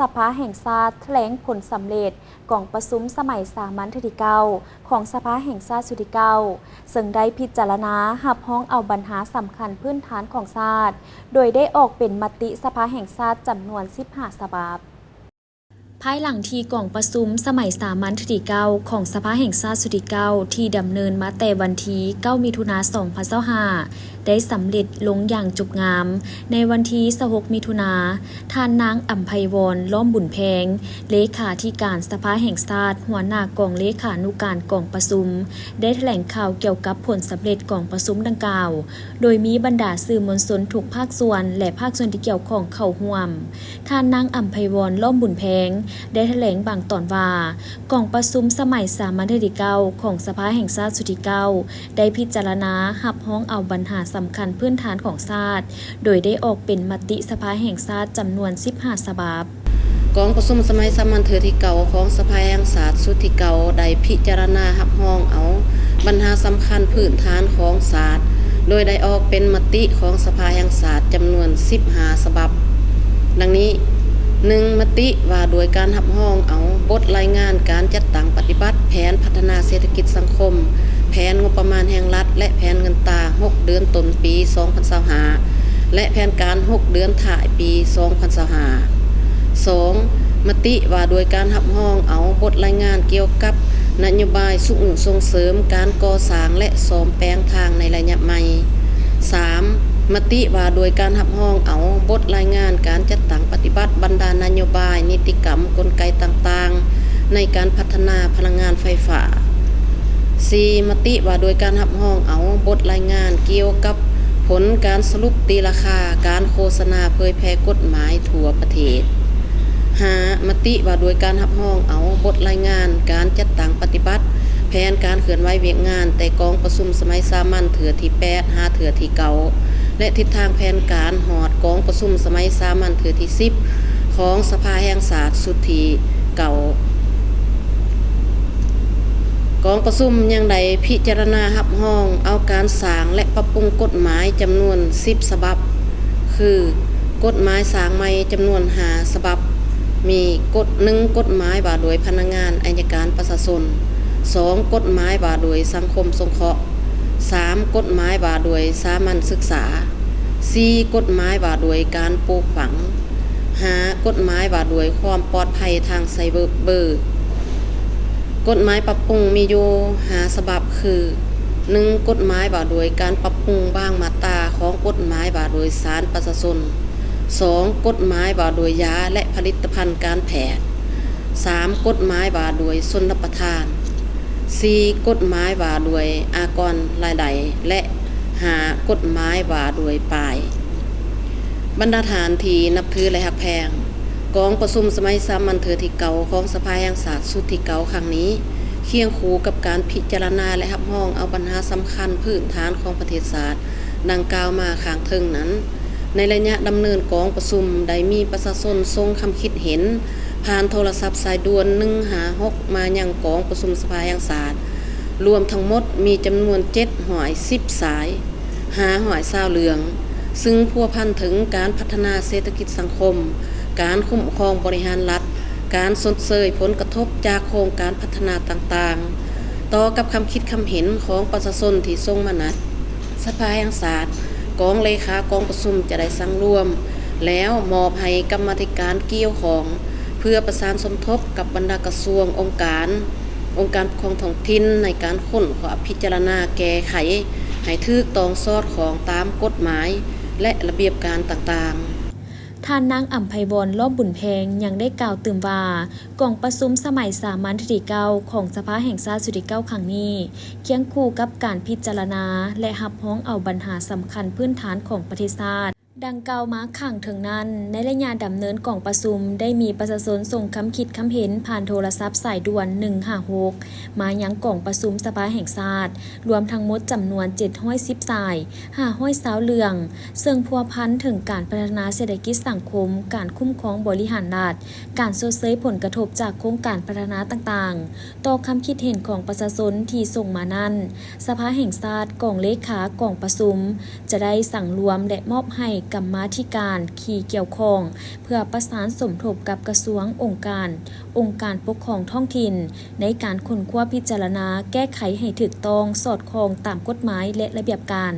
ສະພາແຫ່ງຊາດຖະແຫຼງຜົນສຳເລັດກອງປະຊຸມສະໄໝສາມັນເທື່ອທີເກົ້າຂອງສະພາແຫ່ງຊາດຊຸດທີເກົ້າ ເຊິ່ງໄດ້ພິຈາລະນາຮັບຮອງເອົາບັນຫາສຳຄັນພື້ນຖານຂອງຊາດ ໂດຍໄດ້ອອກເປັນມະຕິສະພາແຫ່ງຊາດຈຳນວນສິບຫ້າສະບັບ. ພາຍຫຼັງທີ່ກອງປະຊຸມສະໄໝສາມັນເທື່ອທີເກົ້າຂອງສະພາແຫ່ງຊາດຊຸດທີເກົ້າ ທີ່ດຳເນີນມາແຕ່ວັນທີເກົ້າ ມິຖຸນາ ສອງພັນຊາວຫ້າ ໄດ້ສຳເລັດລົງຢ່າງຈົບງາມ ໃນວັນທີຊາວຫົກ ມິຖຸນາ, ທ່ານນາງ ອຳໄພວອນ ລ້ອມບຸນແພງ ເລຂາທິການສະພາແຫ່ງຊາດ, ຫົວໜ້າກອງເລຂານຸການກອງປະຊຸມ ໄດ້ຖະແຫຼງຂ່າວກ່ຽວກັບຜົນສຳເລັດກອງປະຊຸມດັ່ງກ່າວ, ໂດຍມີບັນດາສື່ມວນຊົນທຸກພາກສ່ວນ ແລະ ພາກສ່ວນທີ່ກ່ຽວຂ້ອງເຂົ້າຮ່ວມ. ທ່ານນາງ ອຳໄພວອນ ລ້ອມບຸນແພງ ໄດ້ຖະແຫຼງບາງຕອນວ່າ, ກອງປະຊຸມສະໄໝສາມັນເທື່ອທີເກົ້າຂອງສະພາແຫ່ງຊາດຊຸດທີເກົ້າ ໄດ້ພິຈາລະນາຮັບຮອງເອົາບັນຫາສຳຄັນພື້ນຖານຂອງຊາດ ໂດຍໄດ້ອອກເປັນມະຕິສະພາແຫ່ງຊາດຈຳນວນສິບຫ້າສະບັບ. ກອງປະຊຸມສະໄໝສາມັນເທື່ອທີເກົ້າຂອງສະພາແຫ່ງຊາດຊຸດທີເກົ້າ ໄດ້ພິຈາລະນາຮັບຮອງເອົາບັນຫາສຳຄັນພື້ນຖານຂອງຊາດ ໂດຍໄດ້ອອກເປັນມະຕິຂອງສະພາແຫ່ງຊາດຈຳນວນສິບຫ້າສະບັບ ດັ່ງນີ້: ໜຶ່ງ ມະຕິວ່າດ້ວຍການຮັບຮອງເອົາບົດລາຍງານການຈັດຕັ້ງປະຕິບັດແຜນພັດທະນາເສດຖະກິດສັງຄົມ, ແຜນງົບປະມານແຫ່ງລັດ ແລະ ແຜນເງິນຕາຫົກເດືອນຕົ້ນປີສອງພັນຊາວຫ້າ ແລະ ແຜນການຫົກເດືອນທ້າຍປີສອງພັນຊາວຫ້າ. ສອງ ມະຕິວ່າດ້ວຍການຮັບຮອງເອົາບົດລາຍງານກ່ຽວກັບນະໂຍບາຍຊຸກຍູ້ສົ່ງເສີມການກໍ່ສ້າງ ແລະ ສ້ອມແປງທາງໃນໄລຍະໃໝ່. ສາມ ມະຕິວ່າດ້ວຍການຮັບຮອງເອົາບົດລາຍງານການຈັດຕັ້ງປະຕິບັດບັນດານະໂຍບາຍ, ນິຕິກຳ, ກົນໄກຕ່າງໆ ໃນການພັດທະນາພະລັງງານໄຟຟ້າ. ສີ່ ມະຕິວ່າດ້ວຍການຮັບຮອງເອົາບົດລາຍງານກ່ຽວກັບຜົນການສະຫຼຸບຕີລາຄາການໂຄສະນາເຜີຍແຜ່ກົດໝາຍທົ່ວປະເທດ. ຫ້າ ມະຕິວ່າດ້ວຍການຮັບຮອງເອົາບົດລາຍງານການຈັດຕັ້ງປະຕິບັດແຜນການເຄື່ອນໄຫວວຽກງານແຕ່ກອງປະຊຸມສະໄໝສາມັນເທື່ອທີແປດ ຫາເທື່ອທີເກົ້າ ແລະ ທິດທາງແຜນການຮອດກອງປະຊຸມສະໄໝສາມັນເທື່ອທີສິບຂອງສະພາແຫ່ງຊາດຊຸດທີເກົ້າ. ກອງປະຊຸມຍັງໄດ້ພິຈາລະນາຮັບຮອງເອົາການສ້າງ ແລະ ປັບປຸງກົດໝາຍຈຳນວນສິບສະບັບ ຄື ກົດໝາຍສ້າງໃໝ່ຈຳນວນຫ້າສະບັບ ມີກົດ ໜຶ່ງ ກົດໝາຍວ່າດ້ວຍພະນັກງານໄອຍະການປະຊາຊົນ, ສອງ ກົດໝາຍວ່າດ້ວຍສັງຄົມສົງເຄາະ, ສາມ ກົດໝາຍວ່າດ້ວຍສາມັນສຶກສາ, ສີ່ ກົດໝາຍວ່າດ້ວຍການປູກຝັງ, ຫ້າ ກົດໝາຍວ່າດ້ວຍຄວາມປອດໄພທາງໄຊເບີ. ກົດໝາຍປັບປຸງມີຢູ່ຫ້າສະບັບ ຄື ໜຶ່ງ ກົດໝາຍວ່າດ້ວຍການປັບປຸງບາງມາດຕາຂອງກົດໝາຍວ່າດ້ວຍສານປະຊາຊົນ, ສອງ ກົດໝາຍວ່າດ້ວຍຢາ ແລະ ຜະລິດຕະພັນການແພດ, ສາມ ກົດໝາຍວ່າດ້ວຍຊົນລະປະທານ, ສີ່ ກົດໝາຍວ່າດ້ວຍອາກອນລາຍໄດ້ ແລະ ຫ້າ ກົດໝາຍວ່າດ້ວຍປ້າຍ. ບັນດາທ່ານທີ່ນັບຖື ແລະ ຮັກແພງ, ກອງປະຊຸມສະໄໝສາມັນເທື່ອທີເກົ້າຂອງສະພາແຫ່ງຊາດຊຸດທີເກົ້າຄັ້ງນີ້ ຄຽງຄູ່ກັບການພິຈາລະນາ ແລະ ຮັບຮອງເອົາບັນຫາສຳຄັນພື້ນຖານຂອງປະເທດຊາດ ດັ່ງກ່າວມາຂ້າງເທິງນັ້ນ, ໃນໄລຍະດຳເນີນກອງປະຊຸມ ໄດ້ມີປະຊາຊົນສົ່ງຄຳຄິດເຫັນຜ່ານໂທລະສັບສາຍດ່ວນ ໜຶ່ງຫ້າຫົກ ມາຍັງກອງປະຊຸມສະພາແຫ່ງຊາດ ລວມທັງໝົດມີຈຳນວນເຈັດຮ້ອຍສິບສາຍ, ຫ້າຮ້ອຍຊາວເລື່ອງ, ຊຶ່ງພົວພັນເຖິງການພັດທະນາເສດຖະກິດສັງຄົມ, ການຄຸ້ມຄອງບໍລິຫານລັດ, ການຊົດເຊີຍຜົນກະທົບຈາກໂຄງການພັດທະນາຕ່າງໆ. ຕໍ່ກັບຄຳຄິດຄຳເຫັນຂອງປະຊາຊົນທີ່ສົ່ງມານັ້ນ, ສະພາແຫ່ງຊາດ, ກອງເລຂາກອງປະຊຸມຈະໄດ້ສັງລວມ ແລ້ວມອບໃຫ້ກຳມາທິການກ່ຽວຂ້ອງ ເພື່ອປະສານສົມທົບກັບບັນດາກະຊວງ, ອົງການ, ອົງການປົກຄອງທ້ອງຖິ່ນ ໃນການຄົ້ນຄວ້າ, ພິຈາລະນາ, ແກ້ໄຂໃຫ້ຖືກຕ້ອງສອດຄ່ອງຕາມກົດໝາຍ ແລະ ລະບຽບການຕ່າງໆ. ທ່ານນາງ ອຳໄພວອນ ລ້ອມບຸນແພງ ຍັງໄດ້ກ່າວຕື່ມວ່າ, ກອງປະຊຸມສະໄໝສາມັນເທື່ອທີເກົ້າຂອງສະພາແຫ່ງຊາດຊຸດທີເກົ້າຄັ້ງນີ້ ຄຽງຄູ່ກັບການພິຈາລະນາ ແລະ ຮັບຮອງເອົາບັນຫາສຳຄັນພື້ນຖານຂອງປະເທດຊາດ. ດັ່ງກ່າວມາຂ້າງເທິງນັ້ນ, ໃນໄລຍະດຳເນີນກອງປະຊຸມ ໄດ້ມີປະຊາຊົນສົ່ງຄຳຄິດຄຳເຫັນຜ່ານໂທລະສັບສາຍດ່ວນ ໜຶ່ງຫ້າຫົກ ມາຍັງກອງປະຊຸມສະພາແຫ່ງຊາດ ລວມທັງໝົດຈຳນວນເຈັດຮ້ອຍສິບສາຍ, ຫ້າຮ້ອຍຊາວເລື່ອງ, ເຊິ່ງພົວພັນເຖິງການພັດທະນາເສດຖະກິດສັງຄົມ, ການຄຸ້ມຄອງບໍລິຫານລັດ, ການຊົດເຊີຍຜົນກະທົບຈາກໂຄງການພັດທະນາຕ່າງໆ. ຕໍ່ຄຳຄິດເຫັນຂອງປະຊາຊົນທີ່ສົ່ງມານັ້ນ, ສະພາແຫ່ງຊາດ, ກອງເລຂາກອງປະຊຸມ ຈະໄດ້ສັງລວມ ແລະ ມອບໃຫ້ ກຳມາທິການທີ່ກ່ຽວຂ້ອງ ເພື່ອປະສານສົມທົບກັບກະຊວງ, ອົງການ, ອົງການປົກຄອງທ້ອງຖິ່ນ ໃນການຄົ້ນຄວ້າພິຈາລະນາແກ້ໄຂໃຫ້ຖືກຕ້ອງ, ສອດຄ່ອງຕາມກົດໝາຍ ແລະ ລະບຽບການ.